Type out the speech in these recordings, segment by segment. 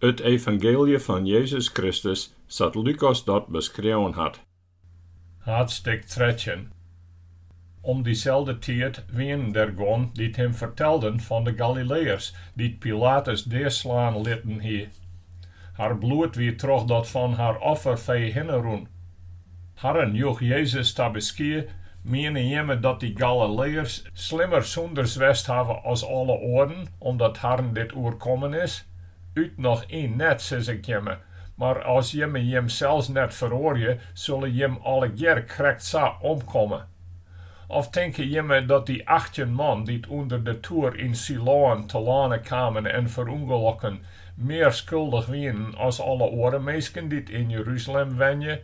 It evangeelje fan Jezus Kristus sa't Lukas dat beskreaun hat. Haadstik 13. Om dyselde tiid wienen der guon dy't him fertelden fan de Galileeërs dy't Pilatus deaslaan litten hie. Har bloed wie troch dat fan har offerfee hinne rûn. Harren joech Jezus ta beskie, Miene jimme dat dy Galileeërs slimmer sûnders west hawwe as alle oaren, omdat harren dit oerkommen is? Ut noch yn net, sis ik jimme, mar as jimme jimsels net feroarje, sille jim allegear krekt sa omkomme. Of tinke jimme dat dy 18 man dy't ûnder de toer yn Siloam telâne kamen en ferûngelokken, mear skuldich wienen as alle oare minsken dy't yn Jeruzalem wenje?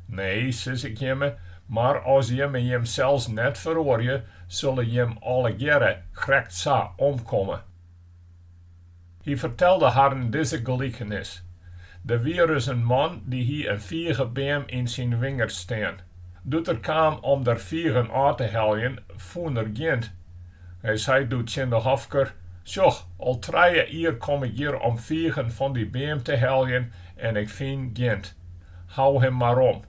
Nee, sis ik jimme, mar as jimme jimsels net feroarje, sille jim allegearre krekt sa omkomme. Hy fertelde harren dizze gelikenis, Der wie ris in man, dy hie in figebeam yn syn wingerd stean. Doe't er kaam om der figen ôf te heljen, fûn er gjint. Hy sei doe tsjin de hofker, Sjoch, al trije jier kom ik hjir om figen fan dy beam te heljen en ik fyn gjint. Hou him mar om.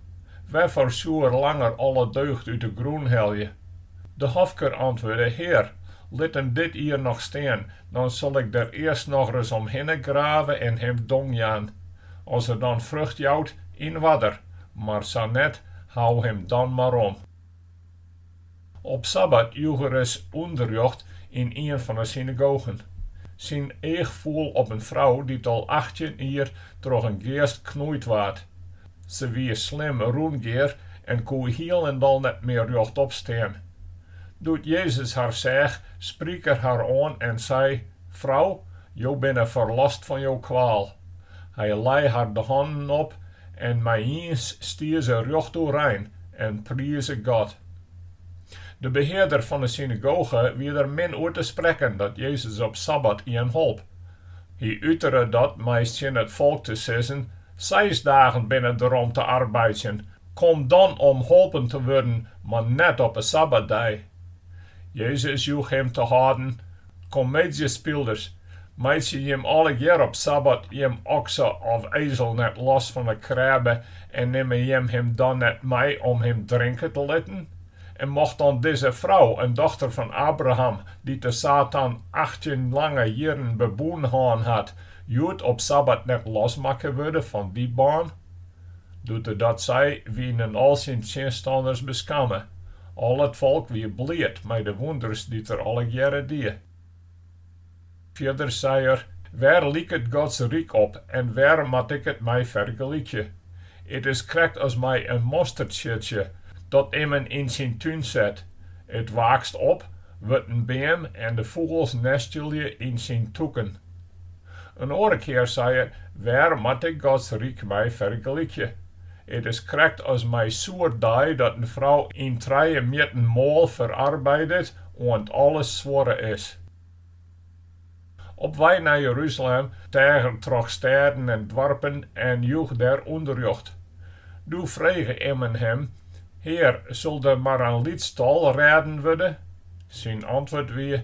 Wêrfoar soe er langer alle deugd út 'e grûn helje? De hofker antwurde, Hear, lit him dit jier noch stean, dan sil ik der earst nochris omhinne grave en him dong jaan. As er dan frucht jout, yn oarder, mar sa net, hou him dan mar om. Op sabbat joech er ris ûnderrjocht yn ien fan 'e synagogen. Syn each foel op in frou dy't al 18 jier troch in geast knoeid waard. Se wie slim rûngear en koe hielendal net mear rjochtop stean. Doe't Jezus har seach, spriek er har oan en sei, Frou, jo binne ferlost fan jo kwaal. Hy lei har de hannen op en mei-iens stie se rjocht oerein en prize God. De behearder fan 'e synagoge wie der min oer te sprekken dat Jezus op sabbat ien holp. Hy utere dat mei tsjin it folk te sizzen, Seis dagen binne der om te arbeidzjen, kom dan om holpen te wurden, mar net op 'e sabbatdei. Jezus joech him te hâlden, Komeedzjespylers, meitsje jim allegear op sabbat jim okse of ezel net los fan 'e krêbe en nimme jim him dan net mei om him drinke te litten? En mocht dan dizze frou, in dochter fan Abraham, dy't de satan 18 lange jierren bebûn hân hat, hjoed op sabbat net losmakke wurde fan dy bân? Doe't er dat sei, wienen al syn tsjinstanners beskamme. Al it folk wie bliid mei de wûnders dy't er allegearre die. Fierder sei er, Wêr liket Gods ryk op en wêr moat ik it mei fergelykje? It is krekt as mei in mostertsjedsje dat immen yn syn tún set. It waakst op, wurdt in beam en de fûgels nestelje yn syn tûken. In oare kear sei er, Wêr moat ik Gods ryk mei fergelykje? It is krekt as mei soerdaai dat in frou yn trije mjitten moal ferarbeidet oant alles suorre is. Op wei nei Jeruzalem teach er troch stêden en doarpen en joech dêr ûnderrjocht. Doe frege immen him, Hear, sil der mar in lyts tal rêden wurde? Syn antwurd wie,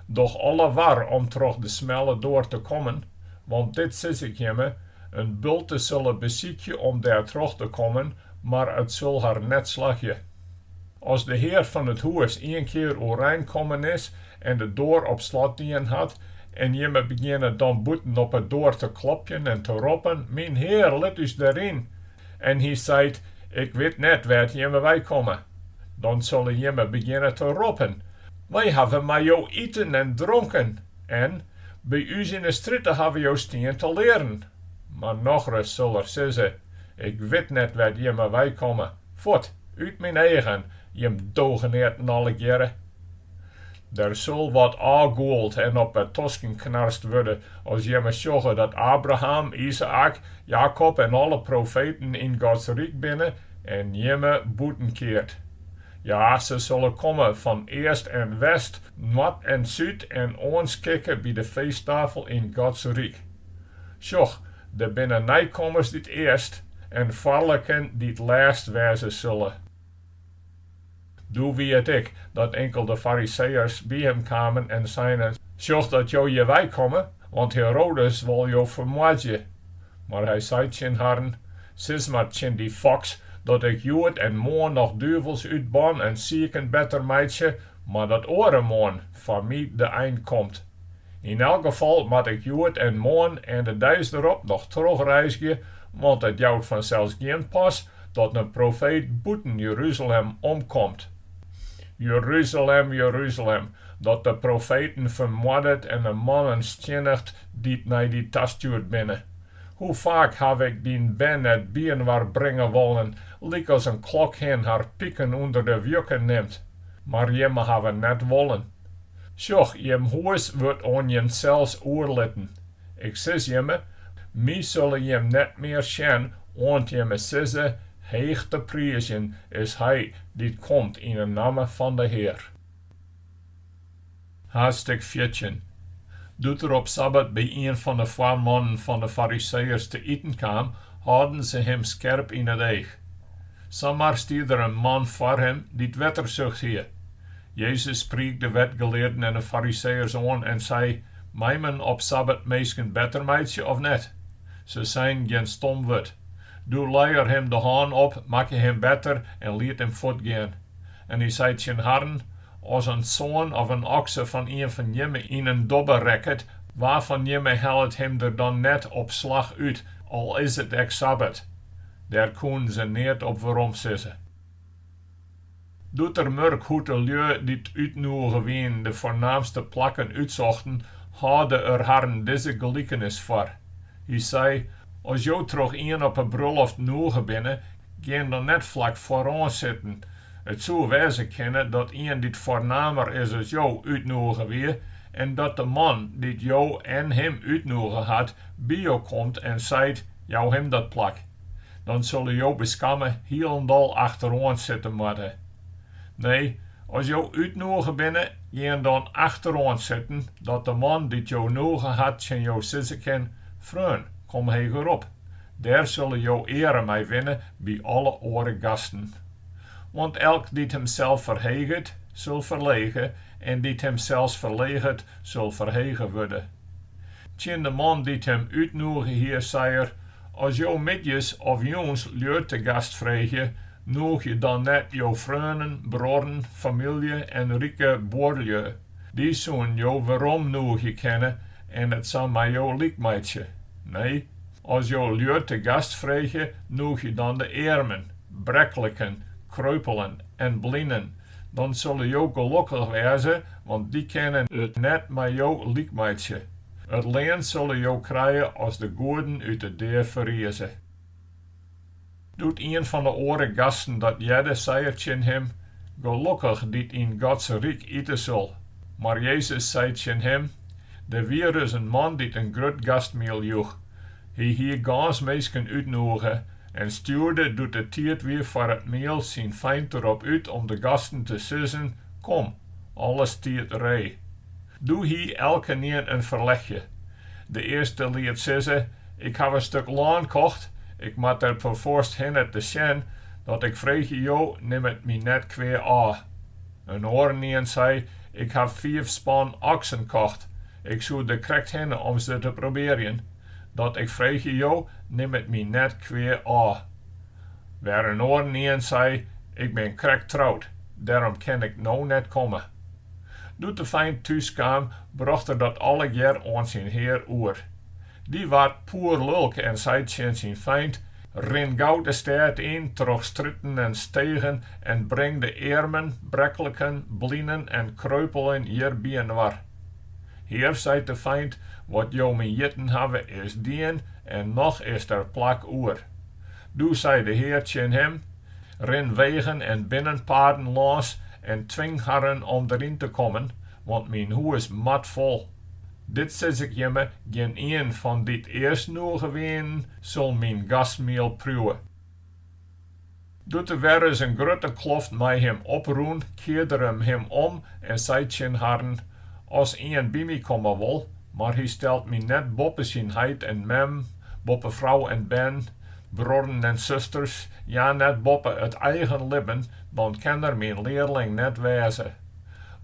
Doch alle war om troch de smelle doar te kommen, want dit sis ik jimme, in bulte sille besykje om dêr troch te kommen, mar it sil har net slagje. As de hear fan it hûs ien kear oerein kommen is en de doar op slot dien hat, en jimme begjinne dan bûten op 'e doar te klopjen en te roppen, Myn hear, lit ús deryn! En hy seit, Ik wit net wêr't jimme weikomme. Dan sille jimme begjinne te roppen, Wy hawwe mei jo iten en dronken, en, By ús yn 'e strjitte hawwe jo stien te learen. Mar nochris sil er sizze, Ik wit net wêr't jimme weikomme. Fuort, út myn eagen, jim dogeneaten allegearre. Der sil wat ôfgûld en op 'e tosken knarst wurde as jimme sjogge dat Abraham, Izaäk, Jakob en alle profeten yn Gods ryk binne en jimme bûtenkeard. Ja, se sille komme fan east en west, noard en súd en oanskikke by de feesttafel yn Gods ryk. Sjoch, der binne nijkommers dy't earst en foarliken dy't lêst wêze sille. Doe wie it ek dat inkelde Fariseeërs by him kamen en seinen, Sjoch dat jo hjir wei komme, Want Herodes wol jo fermoardzje. Mar hy sei tsjin harren, Sis mar tsjin dy foks, dat ik hjoed en moarn noch duvels útban en siken better meitsje, mar dat oaremoarn foar my de ein komt. Yn elk gefal moat ik hjoed en moarn en de deis derop noch trochreizgje, want it jout fansels gjin pas dat in profeet bûten Jeruzalem omkomt. Jeruzalem, Jeruzalem, dat de profeten fermoardet en de mannen stienniget dy't nei dy tastjoerd binne. Hoe faak haw ik dyn bern net byinoar bringe wollen, lykas in klokhin har piken ûnder de wjukken nimt, mar jimme hawwe net wollen. Sjoch, jim hûs wurdt oan jimsels oerlitten. Ik sis jimme, my sille jim net mear sjen oant jimme sizze, Heech te priizjen is Hy dy't komt yn 'e namme fan de Hear. Haadstik 14. Doe't er op sabbat by ien fan 'e foarmannen fan 'e Fariseeërs te iten kaam, hâlden se him skerp yn it each. Samar stie der in man foar him dy't wettersucht hie. Jezus spriek de wetgelearden en de Fariseeërs oan en sei, Mei men op sabbat minsken better meitsje of net? Se seinen gjin stom wurd. Doe lei er him de hân op, makke him better en liet him fuortgean. En hy sei tsjin harren, As in soan of in okse fan ien fan jimme yn in dobbe rekket, wa fan jimme hellet him der dan net op slach út, al is it ek sabbat? Dêr koenen se neat op werom sizze. Doe't er murk hoe't de lju dy't útnoege wienen de foarnaamste plakken útsochten, hâlde er harren dizze gelikenis foar. Hy sei, As jo troch ien op 'e brulloft noege binne, gean dan net flak foaroan sitten. It soe wêze kinne dat ien dy't foarnamer is as jo útnoege wie en dat de man dy't jo en him útnoege hat, by jo komt en seit, Jou him dat plak. Dan sille jo beskamme hielendal achteroan sitte moatte. Nee, as jo útnoege binne, gean dan achteroan sitten, dat de man dy't jo noege hat tsjin jo sizze kin, Freon, kom hegerop. Dêr sille jo eare mei winne by alle oare gasten. Want elk dy't himsels ferheget, sil ferlege, en dy't himsels ferleget, sil ferhege wurde. Tsjin de man dy't him útnoege hie, sei er, As jo middeis of jûns lju te gast freegje, noegje dan net jo freonen, bruorren, famylje en rike buorlju. Dy soenen jo werom noegje kinne en it sa mei jo lyk meitsje. Nee, as jo lju te gast freegje, noegje dan de earmen, brekliken, kreupelen en blinen, dan sille jo gelokkich wêze, want dy kinne it net mei jo lyk meitsje. It lean sille jo krije as de goeden út 'e dea ferrize. Doe't ien fan 'e oare gasten dat hearde, sei er tsjin him, Gelokkich dy't yn Gods ryk ite sil. Mar Jezus sei tsjin him, Der wie ris in man dy't in grut gastmiel joech. Hy hie gâns minsken útnoege en stjoerde doe't it tiid wie foar it miel syn feint derop út om de gasten te sizzen, Kom, alles stiet ree. Doe hie elkenien in ferlechje. De earste liet sizze, Ik haw in stik lân kocht, ik moat der perfoarst hinne te sjen, dat ik freegje jo, nim it my net kwea ôf. In oarenien sei, Ik haw fiif span oksen kocht, ik soe der krekt hinne om se te probearjen, dat ik freegje jo, nim it my net kwea ôf. Wer in oarenien sei, Ik bin krekt troud, dêrom kin ik no net komme. Doe't de feint thús kaam, brocht er dat allegear oan syn hear oer. Dy waard poerlulk en sei tsjin syn feint, Rin gau de stêd yn troch strjitten en stegen en bring de earmen, brekliken, blinen en kreupelen hjir byinoar. Hear, seit de feint, wat jo my hjitten hawwe is dien en noch is der plak oer. Doe sei de hear tsjin him, Rin wegen en binnenpaden lâns en twing harren om deryn te kommen, want myn hûs moat fol. Dit sis ik jimme, gjinien fan dy't earst noege wienen, sil myn gastmiel priuwe. Doe't der wer ris in grutte kloft mei him oprûn, kearde er him om en sei tsjin harren, As ien by my komme wol, mar hy stelt my net boppe syn heit en mem, boppe frou en bern, bruorren en susters, ja net boppe it eigen libben, dan kin er myn learling net wêze.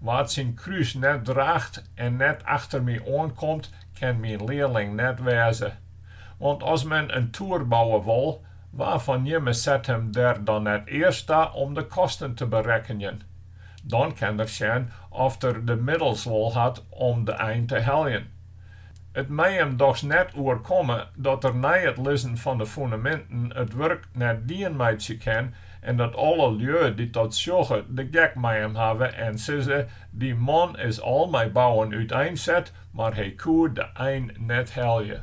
Wa't syn krús net draacht en net achter my oankomt, kin myn learling net wêze. Want as men in toer bouwe wol, wa fan jimme set him der dan net earst ta om de kosten te berekkenjen? Dan kin er sjen oft er de middels wol hat om de ein te heljen. It mei him dochs net oerkomme dat er nei it lizzen fan de fûneminten it wurk net dien meitsje kin en dat alle lju dy't dat sjogge de gek mei him hawwe en sizze, Dy man is al mei bouwen úteinset, mar hy koe de ein net helje.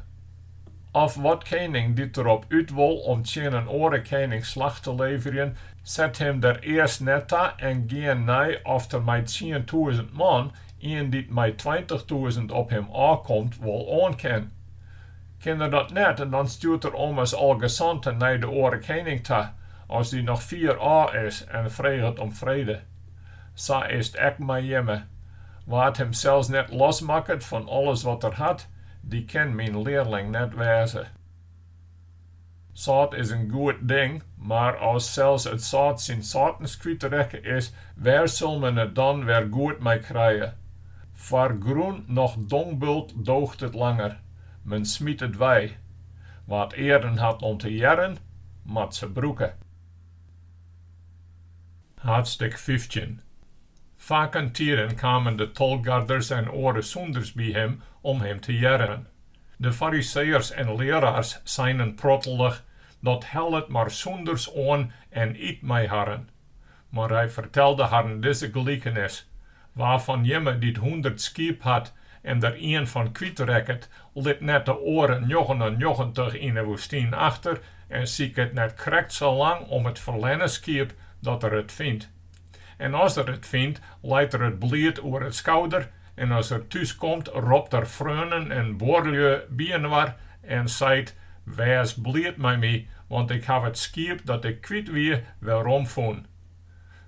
Of wat kening dy't derop út wol om tsjin in oare kening slach te leverjen, set him der earst net ta en gean nei oft er mei 10,000 man ien dy't mei 20,000 op him ôfkomt wol oan kin? Kin er dat net, dan stjoert er ommers al gesanten nei de oare kening ta, as dy noch fier ôf is, en freget om frede. Sa is't ek mei jimme. Wa't himsels net losmakket fan alles wat er hat, dy kin myn learling net wêze. Sâlt is in goed ding, mar as sels it sâlt syn sâltens kwytrekke is, wêr sil men it dan wer goed mei krije? Foar grûn noch dongbult doocht it langer, men smyt it wei. Wa't earen hat om te hearren, moat se brûke. Haadstik 15. Fakentiden kamen de tolgarders en oare sûnders by him om him te hearren. De Fariseeërs en learaars seinen prottelich, Dat hellet mar sûnders oan en yt mei harren. Mar hy fertelde harren dizze gelikenis, Wa fan jimme dy't 100 skiep hat en der ien fan kwytrekket, lit net de oare 99 yn 'e woestyn achter en siket net krekt sa lang om it ferlerne skiep dat er it fynt. En as er it fynt, leit er it bliid oer it skouder en as er thús komt, ropt er freonen en buorlju byinoar en seit, Wês bliid mei my, want ik haw it skiep dat ik kwyt wie, weromfûn.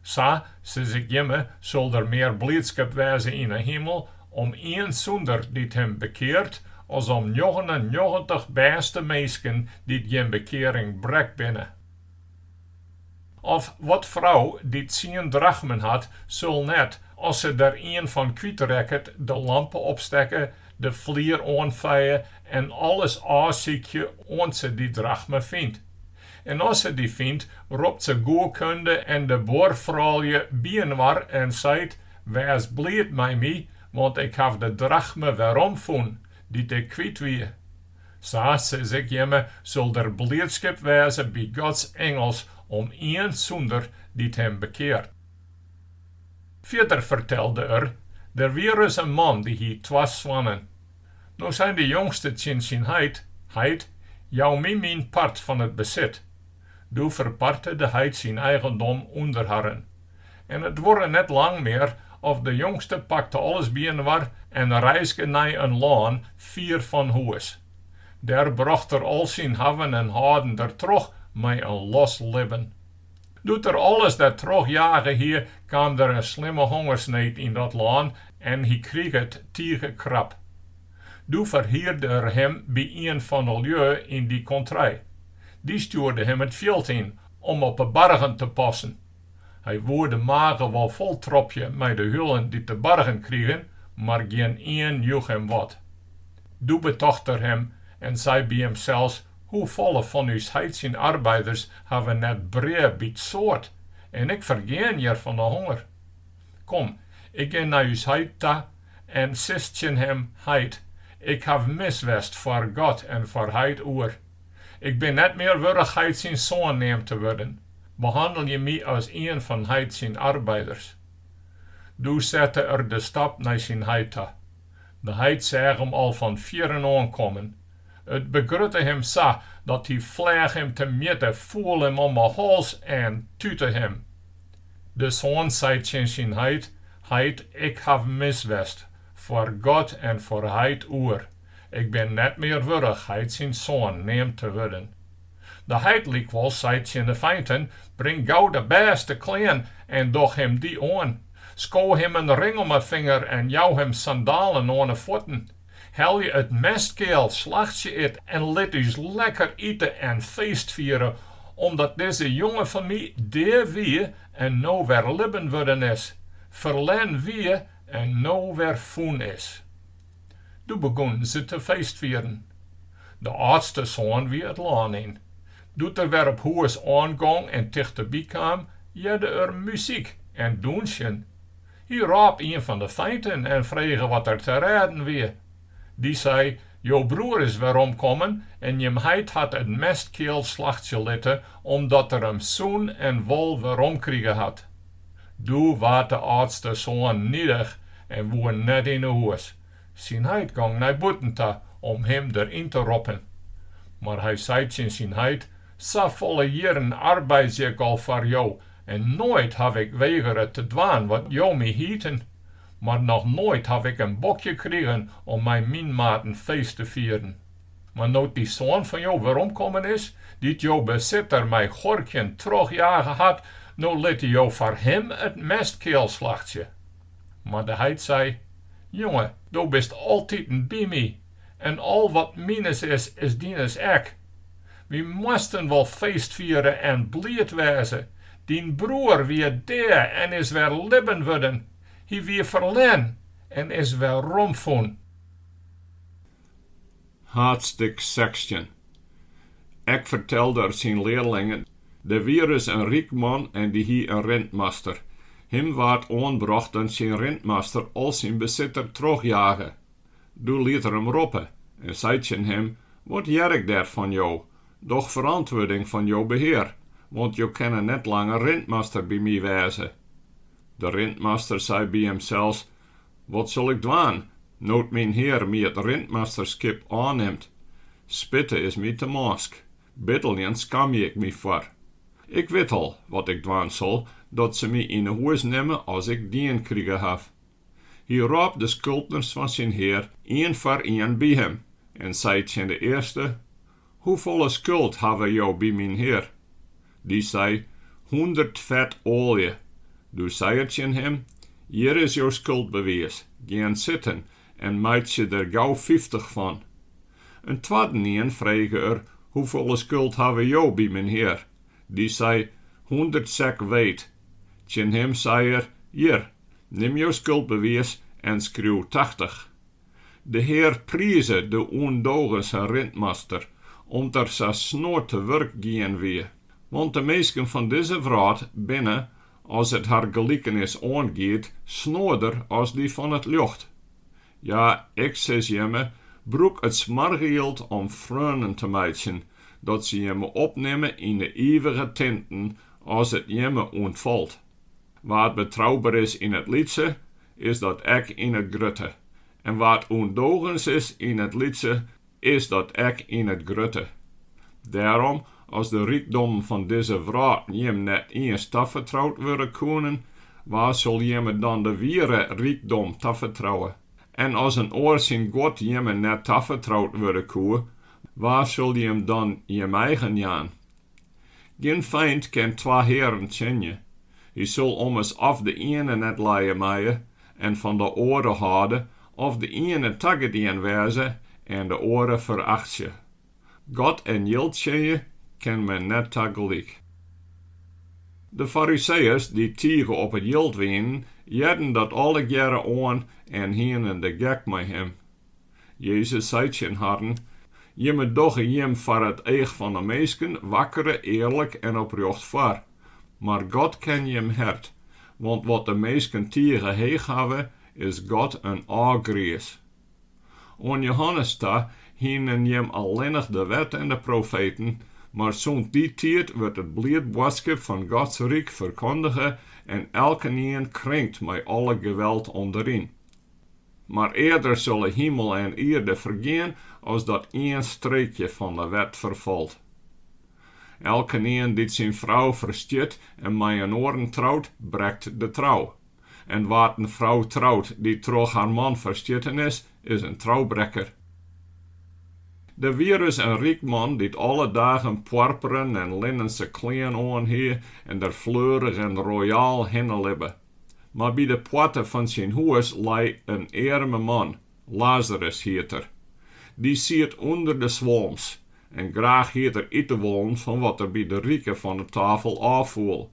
Sa, sis ik jimme, sil der mear bliidskip wêze yn 'e himel om ien sûnder dy't him bekeart, as om 99 bêste minsken dy't gjin bekearing brek binne. Of wat frou dy't tsien drachmen hat, sil net, as se der ien fan kwytrekket, de lampe opstekke, de flier oanfeie en alles ôfsykje oant se dy drachme fynt? En as se dy fynt, ropt se goekunde en de buorfroulju byinoar en seit, Wês bliid mei my, want ik haw de drachme weromfûn, dy't ik kwyt wie. Sa, sis ik jimme, sil der bliidskip wêze by Gods ingels om ien sûnder dy't him bekeart. Fierder fertelde er, Der wie ris in man dy hie twa soannen. No sei de jongste tsjin syn heit, Heit, jou my myn part fan it besit. Doe ferparte de heit syn eigendom ûnder harren. En it duorre net lang mear of de jongste pakte alles byinoar en reizge nei in lân fier fan hûs. Dêr brocht er al syn hawwen en hâlden dertroch mei in los libben. Doe't er alles dertroch jage hie, kaam der in slimme hongersneed yn dat lân en hy krige it tige krap. Doe ferhierde er him by ien fan 'e lju yn dy kontrei. Dy stjoerde him it fjild yn om op 'e bargen te passen. Hy woe de mage wol fol tropje mei de hulen dy't de bargen krigen, mar gjinien joech him wat. Doe betocht er him en sei by himsels, Hoefolle fan ús heit syn arbeiders hawwe net brea by 't soad, en ik fergean hjir fan 'e honger. Kom, ik gean nei ús heit ta en sis tsjin him, Heit, ik haw mis west foar God en foar heit oer. Ik bin net mear wurdich heit syn soan neamd te wurden. Behannelje my as ien fan heit syn arbeiders. Doe sette er de stap nei syn heit ta. De heit seach him al fan fierren oankommen. It begrutte him sa, dat hy fleach him temjitte, foel him om 'e hals en tute him. De soan sei tsjin syn heit, Heit, ik haw mis west, foar God en foar heit oer. Ik bin net mear wurdich heit syn soan neamd te wurden. De heit lykwols sei tsjin de feinten, Bring gau de bêste klean en doch him dy oan. Sko him in ring om 'e finger en jou him sandalen oan 'e fuotten. Helje it mestkeal, slachtsje it en lit ús lekker ite en feest fiere, omdat dizze jonge fan my dea wie en no wer libben wurden is. ferlern wie en no wer fûn is. Doe begûnen se te feestfieren. De âldste soan wie it lân yn. Doe't er wer op hûs oangong en tichteby kaam, hearde er muzyk en dûnsjen. Hy rôp ien fan de feinten en frege wat der te rêden wie. Dy sei, Jo broer is weromkommen en jim heit hat it mestkeal slachtsje litte, omdat er him sûn en wol weromkrige hat. Doe waard de âldste soan nidich en woe net yn 'e hûs. Syn heit gong nei bûten ta om him der yn te roppen. Mar hy sei tsjin syn heit, Safolle jierren arbeidzje ik al foar jo en noait haw ik wegere te dwaan wat jo my hieten. Mar noch noait haw ik in bokje krigen om mei myn maten feest te fieren. Mar no't dy soan fan jo weromkommen is, dy't jo besit der mei huorkjen trochjage hat, no litte jo foar him it mestkeal slachtsje. Mar de heit sei, Jonge, do bist altiten by my, en al wat mines is, is dines ek. Wy moasten wol feestfiere en bliid wêze. Dyn broer wie dea en is wer libben wurden. Hy wie ferlern en is weromfûn. Haadstik 16. Ek fertelde er syn learlingen, Der wie ris in ryk man en dy hie in rintmaster. Him waard oanbrocht dat syn rintmaster al syn besit der trochjage. Doe liet er him roppe en sei tsjin him, Wat hear ik dêr fan jo? Doch ferantwurding fan jo behear, want jo kinne net langer rintmaster by my wêze. De rintmaster sei by himsels, Wat sil ik dwaan, no't myn hear my it rintmasterskip ôfnimt? Spitte is my te mânsk, biddeljen skamje ik my foar. Ik wit al, wat ik dwaan sil, dat se my yn 'e hûs nimme as ik dien krige haw. Hy rôp de skuldners fan syn hear ien foar ien by him en sei tsjin de earste, Hoefolle skuld hawwe jo by myn hear? Dy sei, 100 fet oalje. Doe sei er tsjin him, Hjir is jo skuldbewiis, gean sitten en meitsje der gau 50 fan. In twadden ien frege er, Hoefolle skuld hawwe jo by myn hear? Dy sei, 100 sek weet. Tsjin him sei er, Hjir, nim jo skuldbewiis en skriuw 80. De hear prize de ûndogense rintmaster, om't er sa snoad te wurk gien wie. Want de minsken fan dizze wrâld binne, as it har gelikenis oangiet, snoader as dy fan it ljocht. Ja, ik sis jimme, brûk it smoarge jild om freonen te meitsjen, dat se jimme opnimme yn de ivige tinten as it jimme ûntfalt. Wa't betrouber is yn it lytse, is dat ek yn it grutte. En wa't ûndogens is yn it lytse, is dat ek yn it grutte. Dêrom, as de rykdommen fan dizze wrâld jim net iens tafertroud wurde koenen, wa sil jimme dan de wiere rykdom tafertrouwe? En as in oar syn guod jimme net tafertroud wurde koe, wa sil jim dan jim eigen jaan? Gjin feint kin twa hearen tsjinje. Hy sil ommers of de iene net lije meie en fan de oare hâlde, of de iene tagedien wêze en de oare ferachtsje. God en jild tsjinje kin men net tagelyk. De Fariseeërs, dy't tige op it jild wienen, hearden dat allegearre oan en hienen de gek mei him. Jezus sei tsjin harren, Jimme dogge jim foar it each fan 'e minsken wakkere earlik en oprjocht foar, mar God ken jim hert, want wat de minsken tige heech hawwe, is God in ôfgriis. Oan Johannes ta hienen jim allinnich de wet en de profeten, mar sûnt dy tiid wurdt it bliid boadskip fan Gods ryk ferkondige en elkenien kringt mei alle geweld om deryn. Mar earder sille himel en ierde fergean as dat ien streekje fan de wet ferfalt. Elkenien dy't syn frou ferstjit en mei in oaren trout, brekt de trou. En wa't in frou trout dy't troch har man ferstjitten is, is in troubrekker. Der wie ris in ryk man dy't alle dagen poarperen en linnense klean oan hie en der fleurich en royaal hinne libbe. Mar by de poarte fan syn hûs lei in earme man, Lazarus hiet er. Dy siet ûnder de swolms, en graach hied er ite wollen fan wat der by de rike fan 'e tafel ôffoel.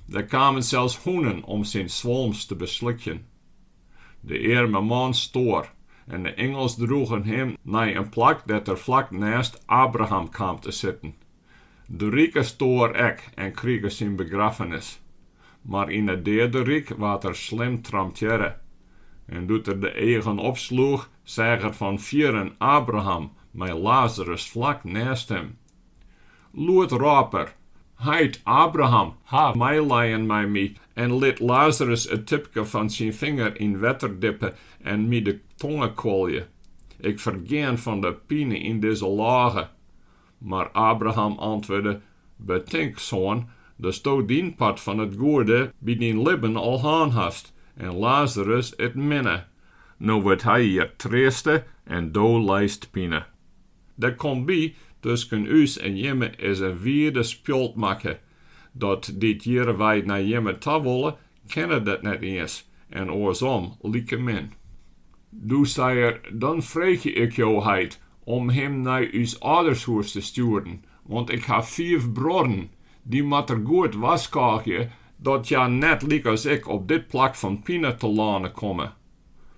Der kamen sels hûnen om syn swolms te beslikjen. De earme man stoar en de ingels droegen him nei in plak dêr't er flak nêst Abraham kaam te sitten. De rike stoar ek en krige syn begraffenis. Mar yn it deaderyk waard er slim tramtearre. En doe't er de eagen opsloech, seach er fan fierren Abraham mei Lazarus flak nêst him. Lûd rôp er, Heit Abraham, haw meilijen mei my en lit Lazarus it tipke fan syn finger yn wetter dippe en my de tonge kuolje. Ik fergean fan de pine yn dizze lôge. Mar Abraham antwurde, Betink, soan, datsto dyn part fan it goede by dyn libben al hân hast, en Lazarus it minne. No wurdt hy hjir treaste en do lijst pine. Der komt by, tusken ús en jimme is in wide spjolt makke, dat dy't hjirwei nei jimme ta wolle, kinne dat net iens, en oarsom likemin. Doe sei er, Dan freegje ik jo, heit, om him nei ús âldershûs te stjoeren, want ik haw fiif bruorren, dy moat er goed warskôgje, dat hja net lykas ik op dit plak fan pine telâne komme.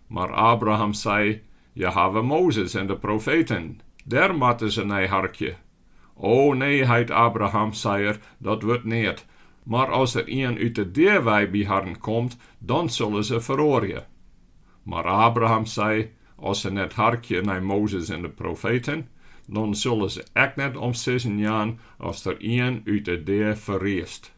Mar Abraham sei, Hja hawwe Mozes en de profeten, dêr moatte se nei harkje. O nee, heit Abraham, sei er, dat wurdt neat. Mar as der ien út de dea wei by harren komt, dan sille se feroarje. Mar Abraham sei, As se net harkje nei Mozes en de profeten, dan sille se ek net om sizzen jaan as der ien út 'e dea ferriist.